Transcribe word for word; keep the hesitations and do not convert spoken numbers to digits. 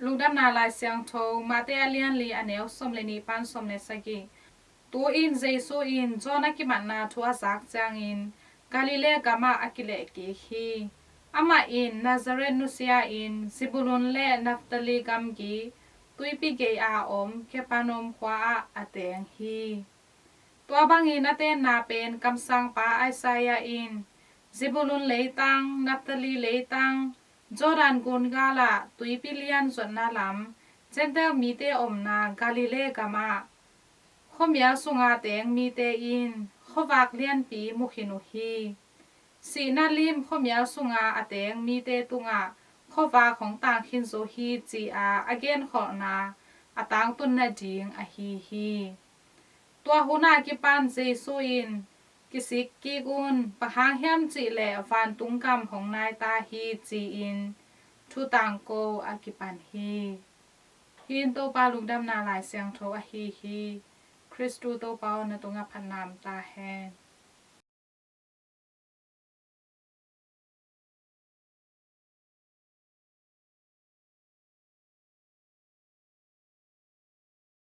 Lungdamna Lai Siangtho, Mate a lian li, a neu sawm le nih pan sawm le sagih. Tu-in Jesu in John a kimatna thu a zak ciangin Galilee gamah a kilehkik hi. Amah in Nazareth nusia-in Zebulun le Naphtali gamgi tuipi gei-a om Capernaum khua-ah a teng hi. Tua bangin a tenna pen kamsangpa Isaiah in, Zebulun leitang, Naphtali leitang, Jordan gun galah tuipi lian zuatna lam, Gentile mite omna Galilee gamah, khuamial sunga teng mite in khuavak lianpi mu khin uh hi. Sihna lim khuamial sunga a teng mite tungah khuavak hong tang khin zo hi, ci-a a genkholhna a tangtun nading ahi hi. Tua hun a kipan Jesu in, Kisik kik un, bang hang hiam cih leh vantung gam hong nai ta hi, ci-in thu tangko a kipan hi. Hih in Topa Lungdamna Lai Siangtho ahi hi. Khristu Topa aw, na tungah phatna om ta hen.